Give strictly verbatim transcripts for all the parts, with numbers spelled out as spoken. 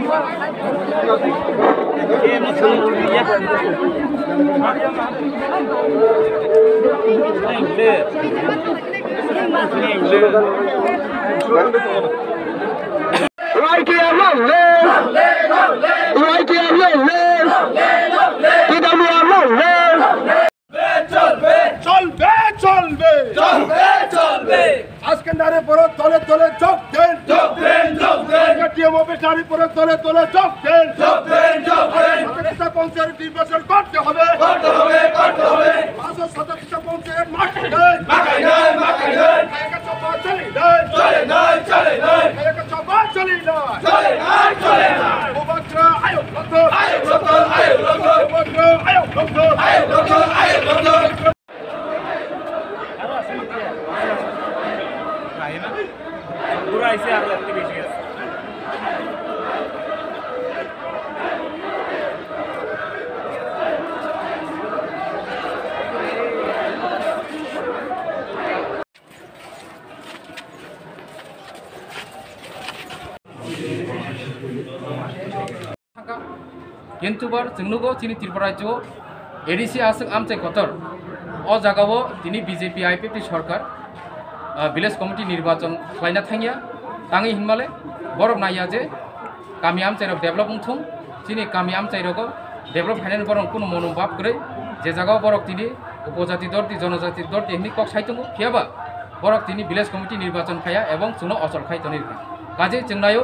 Y T F long live! Y T F long live! T W R long live! চলবে, চলবে, চলবে। চলবে, চলবে। আজকে নারী পুরুষ দলে দলে যোগ দিন। যোগ দিন, যোগ দিন। এ টি এম অফিস নারী পুরুষ দলে দলে যোগ দিন। যোগ দিন, যোগ দিন। সাতাশটা পঞ্চায়েত নির্বাচন করতে হবে। করতে হবে, করতে হবে। পাঁচশো সাতাশটা পঞ্চায়েত মাখাই দেন। মাখাই দেন, মাখাই দেন। খালেকা চপা চলি দেন। চলে নাই, চলে নাই। খালেকা চপা চলি দেন। চলে নাই, চলে নাই। বুবাকরা আয়োগ লক্ষ্য। আয়োগ লক্ষ্য, আয়োগ লক্ষ্য। বুবাকরা আয়োগ লক্ষ্য। আয়োগ লক্ষ্য, আয়োগ লক্ষ্য। Kintu bar chwng nugo chini Tripura rajyo A D C aswk amchai kotor. O jagao tini B J P I P F T sorkar, ah, village committee nirbachon khlaina thangya. Tangwi hinmale borok naiya je kami amchairok develop wngthung, chini kami amchairogo develop khainani borok kunu monobhab kwrwi, je jagao borok tini upojati dorti, jonojati dorti hinwi kok sai tongo, phiyaba borok tini village committee nirbachon khaiya ebong chwngno ochol khai tonwi rwkha. Kaje chwng naio,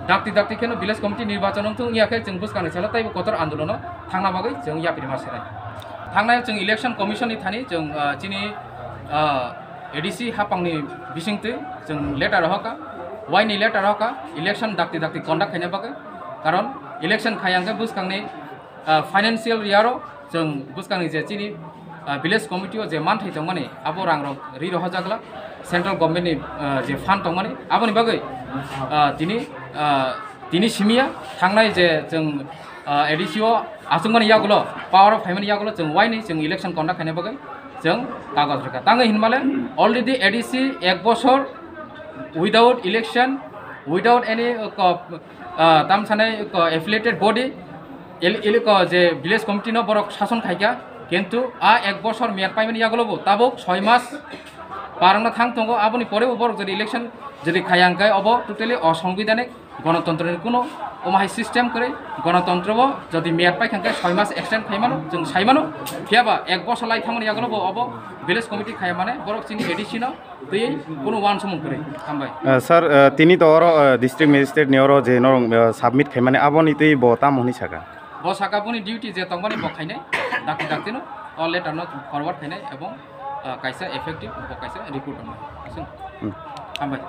dakti dakti kheno village committee nirbachon wngthung wngya khe chwng bwskangni salo taibo kotor andolono thangna bagwi chwng yapri ma serai. Thangnai chwng election commission ni thani chwng, ah, chini, ah, A D C hapangni bisingtwi chwng letter rohorkha, waini letter rohorkha, election dakti dakti conduct khaina bagwi. Karon election khaiya hwnkhe bwskangni, ah, financial year o chwng bwskangni je chini, ah, village committee o je manthai tongmani abo rangrok ri rohorjakla, central government ni, ah, je fund tongmani aboni bagwi, ah, tini, ah, tini simiya thangnai je chwng, ah, A D C o achukmani yagulo, power o phaimani yagulo chwng waini chwng election conduct khaina bagwi chwng kagoj rwkha. Tangwi hinmale already A D C ek bosor without election, without any, uh, co-, uh, tam sanai, uh, affiliated body, el-, el-, uh, je village committee no borok sason khaikha, kintu a ek bosor meyad paimani yagulo bo tabuk soi mas par wngna thang tongo, aboni pore bo borok jodi election jodi khaiya hwnkhe obo totally osongbidhanik, gonotontro ni kuno omo hai system kwrwi, gonotontro bo jodi meyad paikha hwnkhe soi mas extend khaimano chwng saimano, phiyaba ek bosor lai thangmani yagulo bo obo village committee khaiya mane borok chini A D C no twi kuno uansukmung kwrwi. Hambai. Ah, sir, ah, tini to oro, ah, district magistrate ni oro je norok, ah, submit khaimani aboni twi bo tamo hwnwi saka? Bo saka boni duty je tongmani bo khainai, dakti dakti no o letter no forward khainai ebong, ah, kaisa effective bo kaisa report wngnai. Aswk. Hmm. Hambai.